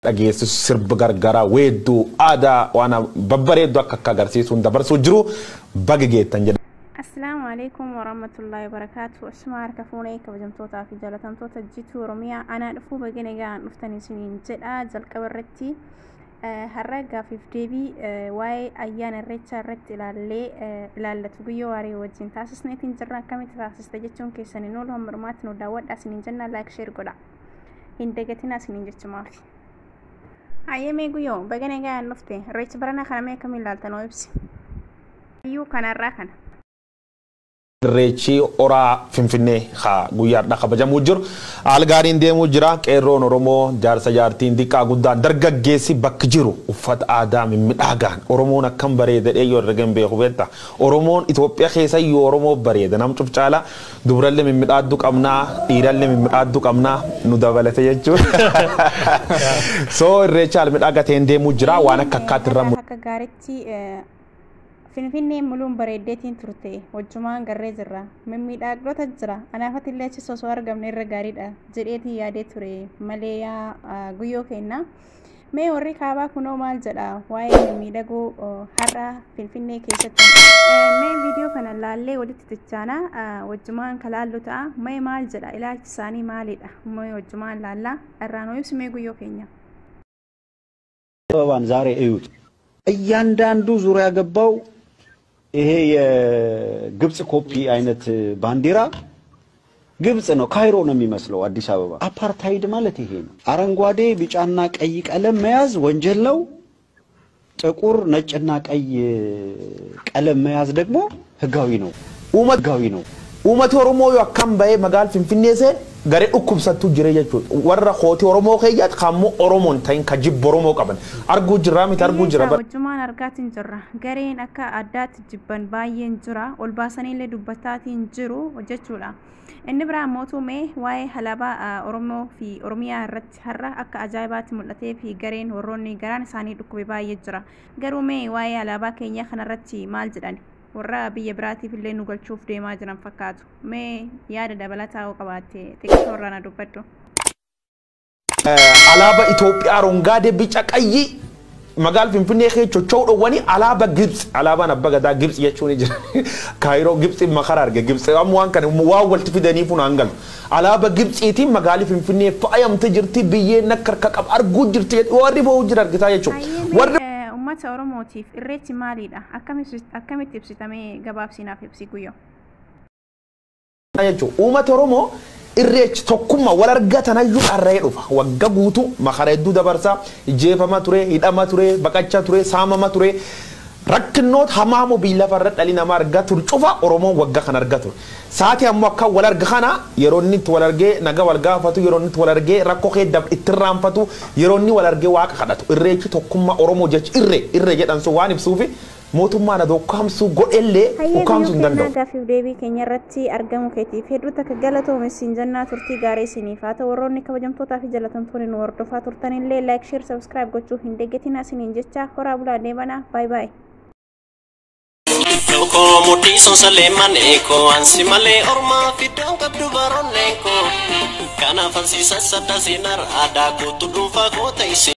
Dhageessisu sirba gargaraa weedduu aadaa waan babbareedduu akka akka agarsiisuun dabarsuu jiru baga geettan jedha. Assalaamu alaikum warahmatullahi wabarakaatu. Asuma harka fuunee kabajamtootaa fi jaalatamtoota jitu Oromiyaa anaa dhufuu baga nagaan dhuftan isiniin jedha. Jalqaba irratti har'a gaafiif deebii waa'ee ayyaana irreechaa irratti ilaallee ilaallatu Guyyoo Waaree wajjin taasisneetiin jirra. Akkamitti taasiste jechuun keessan hin oolu, hamma dhumaatti nu daawwadha isiniin jenna. Like, share godha. Hin dagatinaa isiniin jechumaaf. Hayyamee Guyyoo, baga nagaan dhufte. Irreecha baranaa kana mee akkamiin ilaaltan oo ibsi? Iyyuu kanarraa kana. Irreechi horaa Finfinnee haa guyyaadha kabajamuu jiru. Haala gaariin deemuu jira. Qeerroon Oromoo jaarsa jaartiin xiqqaa guddaan dargaggeessi bakki jiru uffata aadaa mimmiidhagaan Oromoon akkam bareeda yoo herrega hin beeku beekta. Oromoon Itoophiyaa keessa iyyuu Oromoo bareeda. Nam cufcaala dubrallee mimmiidhaadduu qabnaa, dhiirallee mimmiidhaadduu qabnaa nu dabalate jechuudha. So irreecha haala miidhagaa ta'een deemuu jira. Waan akka akkaatti irra Akka gaariitti Finfinneen muluun bareeddeetiin turte wajjumaan garree jirra. Mimmiidhagdoota jira. Anaafatti illee achi osoo argamne irra gaariidha jedheetiin yaadee ture malee yaa Guyyoo kenna. Mee warri kaabaa kunoo maal jedha waa'ee mimmiidhaguu har'a Finfinnee keessatti? Mee viidiyoo kana laallee walitti tichaana wajjumaan ka laallu ta'a. Mee maal jedha, ilaalchi isaanii maalidha? Mee wajjumaan laallaa irraa nuu ibsi mee Guyyoo keenya. አበባን ዛሬ እዩት። እያንዳንዱ ዙሪያ ገባው ይሄ የግብጽ ኮፒ አይነት ባንዲራ ግብጽ ነው፣ ካይሮ ነው የሚመስለው አዲስ አበባ። አፓርታይድ ማለት ይሄ ነው። አረንጓዴ ቢጫና ቀይ ቀለም መያዝ ወንጀል ነው። ጥቁር ነጭና ቀይ ቀለም መያዝ ደግሞ ህጋዊ ነው፣ ህጋዊ ነው። Uummati Oromoo yoo akkam bahee magaala Finfinnee seen garee dhukkubsattu jira jechuudha. Warra kootii Oromoo keeyyaatu kammoo Oromoon ta'in ka jibba Oromoo qaban. Arguu jirraa miti, arguu jira. Wajjumaan argaatiin jirra. Gareen akka addaatti jibban baay'een jira. Ol baasaniillee dubbataatiin jiru jechuudha. Inni biraa mootummaa waa'ee alaabaa Oromoo fi Oromiyaa irratti har'a akka ajaa'ibaatti mul'atee fi gareen warroonni garaan isaanii dhukkube baay'ee jira. Garuu mee waa'ee alaabaa keenyaa kanarratti maal jedhan? Warra biyya biraatiif illee nu galchuuf deemaa jiran fakkaatu. Mee yaada dabalataa yoo qabaatte xiqqoo irraa na dubbadhu. Alaabaa Itoophiyaa rongaadee bica qayyii magaala Finfinnee keessa socho'uu dhowwanii alaabaa Gibxi, alaabaan abbaa gadaa Gibxi jechuun jira. Kaayiroo Gibxi makara arge Gibxi amma waan kana waan walitti fidanii funaan galu. Alaabaa Gibxiitiin magaalli Finfinnee faayamte jirti, biyyeen akka harka qabu arguu jirti, warri ba'uu jira argitaa jechuudha. Warri Uummata Oromootiif irreechi maalidha? Akkamitti ibsitamee gabaabsinaaf ibsi Guyyoo? Jechuudha. Uummata Oromoo irreechi tokkummaa wal argatan hayyuu dharra'ee dhufa. Wagga guutuu makara hedduu dabarsaa, jeefama ture, hidhama ture, baqachaa ture, saamama ture. Rakkinnoota hamaa biyya lafarra dhalli namaa argaa ture cufa Oromoon wagga kan argaa ture. Sa'aatii ammoo akka wal arga kana yeroo inni itti wal argee naga wal gaafatu, yeroo inni itti wal argee rakkoo keeddaaf itti irraanfatu, yeroo inni wal argee waaqa kadhatu. Irreechi tokkummaa Oromoo jechi irree irree jedhan sun waan ibsuufi mootummaan adoo ukkaamsuu godhellee ukkaamsuu hin danda'u. Gaaffiif deebii keenya irratti argamu keetiif hedduu takka galatoome siin jennaa, turtii gaarii isiniif haa ta'u. Warroonni kabajamtootaa fi jaalatamtoonni nu hordofaa turtanillee like, share, subscribe gochuu hin dagatinaa isiniin jecha, horaa bulaa, deebanaa, bye bye. Koo mudhii sonsalee manee koo ansi malee ormaa fiddaan qabdu baroonnee koo kanaaf ansiisa sadda seenar aadaa kootu dhuunfaa koo ta'ise.